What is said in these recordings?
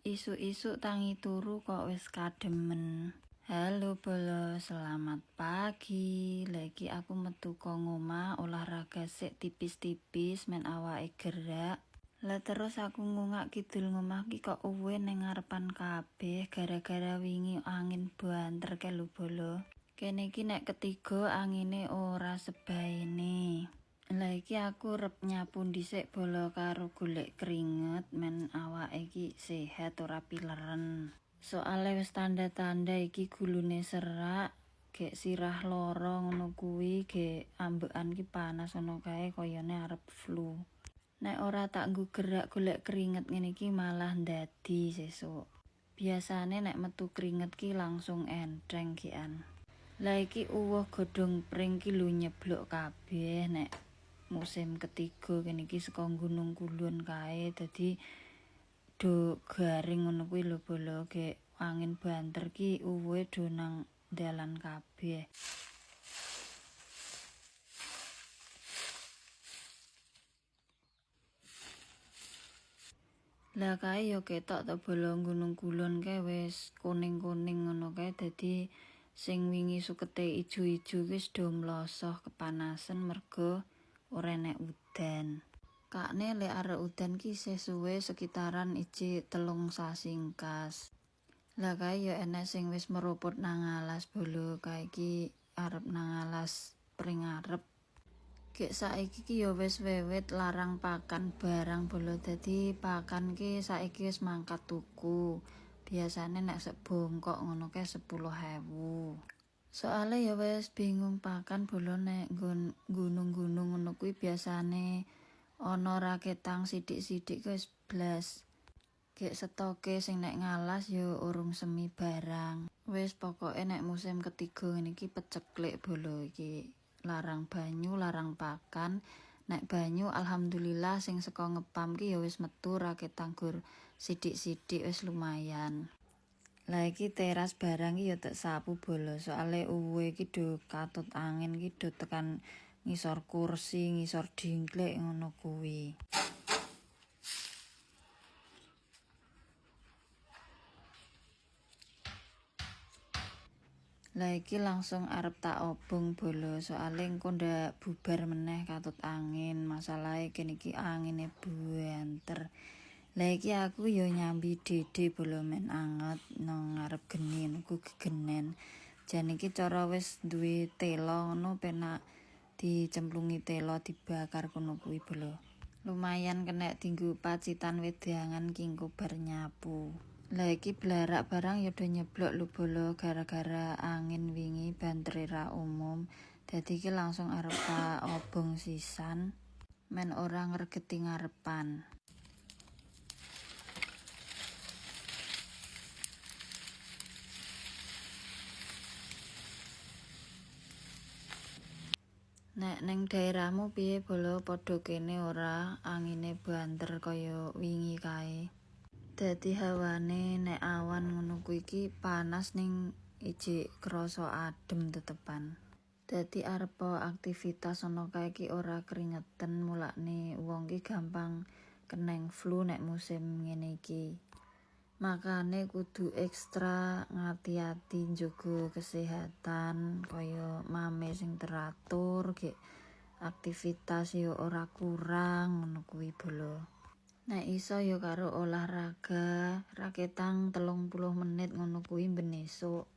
Isuk-isuk tangi turu kok wis kademen. Halo bolo, selamat pagi. Lagi aku metu ko ngomah olahraga sik tipis-tipis men awake gerak. Lah terus aku ngungak kidul ngomah ki kok uwe ning ngarepan kabeh gara-gara wingi angin banter ke lho bolo. Kene iki nek ketiga angine ora sebaene. Lah iki aku rep nyapu dhisik bolo karo golek keringet men awake iki sehat ora pileren. Soale wis tanda-tanda iki gulune serak, gek sirah lara ngono kuwi, gek ambekan ki panas ngono kae koyone arep flu. Nek ora tak nggo gerak golek keringet ngene iki malah ndadi sesuk. Biasane nek metu keringet ki langsung enteng kian. Lah iki uwuh godhong pring ki lho nyeblok kabeh nek musim ketiga kene iki saka Gunung Kulon kae dadi do garing ngono kuwi lho bolo, gek angin banter ki uwuhe do nang dalan kabeh. Lah kae ya ketok to bolo, Gunung Kulon kae wis kuning-kuning ngono kae, dadi sing wingi sukete ijo-ijo wis do mlosoh kepanasen mergo ora enek udan. Kakne lek arek udan ki isih suwe sekitaran iji 3 sasi engkas. Lah kae ya enek sing wis meruput nang alas bolo, kae iki arep nang alas pring arep. Gek saiki ki ya wis wewet larang pakan barang bolo, dadi pakan ki saiki wis mangkat tuku. Biasane nek sek bongkok ngono kae 10.000. Soale ya wis bingung pakan bolo nek nggon gunung-gunung ngono kuwi biasane ana raketang sithik-sithik wis blas. Gek setoke sing nek ngalas ya urung semi barang. Wis pokoke nek musim ketiga ngene iki peceklik bolo iki. Larang banyu, larang pakan. Nek banyu alhamdulillah sing saka ngepam ki ya wis metu raketang gur sithik-sithik wis lumayan. Lah iki teras barang ki ya tek sapu bolo, soale uwe iki do katut angin ki do tekan ngisor kursi, ngisor dingklik ngono kuwi. Lah iki langsung arep tak obong bolo, soale engko ndak bubar meneh katut angin. Masalahe kene iki angine buanter. Lah iki aku ya nyambi dede bolo men anget nang ngarep geni niku gegenen. Jan iki cara wis duwe tela ngono penak dicemplungi tela dibakar kono kuwi bolo. Lumayan kenek dinggo pacitan wedangan ki engko bar nyapu. Lah iki blarak barang ya do nyeblok lho bolo gara-gara angin wingi bantere ra umum. Dadi iki langsung arep tak obong sisan men ora ngregeti ngarepan. Nek ning daerahmu piye bolo, padha kene ora angine banter kaya wingi kae. Dadi hawane nek awan ngono kuwi iki panas ning ijik krasa adem tetepan. Dadi arepa aktivitas ana kae iki ora kringeten, mulakne wong ki gampang keneng flu nek musim ngene iki. Makane kudu ekstra ngati-ati njaga kesehatan kaya mame sing teratur, gek aktivitas yo ora kurang ngono kuwi bolo. Nek iso yo karo olahraga raketang 30 menit ngono kuwi ben esuk.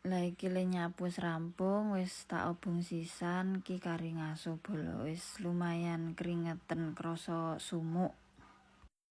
Lah iki le nyapu wis rampung, wis tak obong sisan ki kari ngaso bolo, wis lumayan kringeten krasa sumuk.